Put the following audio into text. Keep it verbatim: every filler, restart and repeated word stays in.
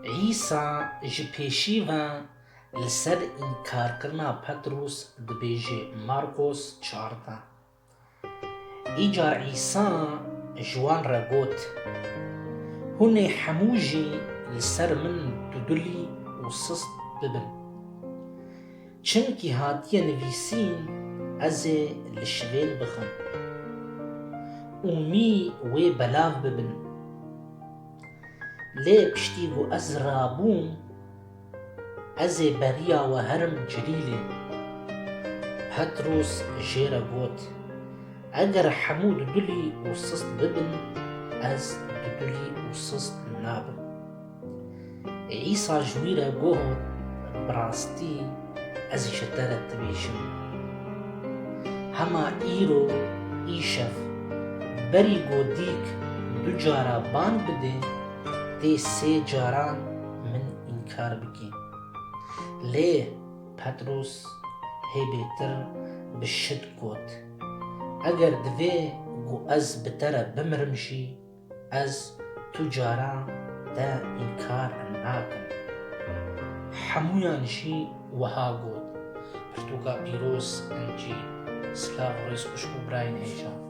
Îsa ji pêşî ve li ser înkarkirina Petrûs dibêje, Marqos çardeh. Îcar Îsa ji wan re got, Hûn ê hemû jî li ser min dudulî û sist bibin. Çimkî hatiye nivîsîn, Ez ê li şivên bixim û mî wê belav bibin. Lê piştî ku ez rabûm, ez ê beriya we herim Cilîlê. Petrûs jê re got, Eger hemû dudulî û sist bibin, ez dudulî û sist nabim. Îsa ji wî re got, Bi rastî ez ji te re dibêjim, hema îro, îşev, berî ku dîk du cara bang bide, tê sê caran min înkar bikî. Lê Petrûs hê bêtir bi şid got, Eger divê ku ez bi te re bimirim jî, ez tu cara te înkar nakim. Hemûyan jî wiha got. Pirtûka pîroz, Încîl. Silav û rêz xwişk û birayên hêja.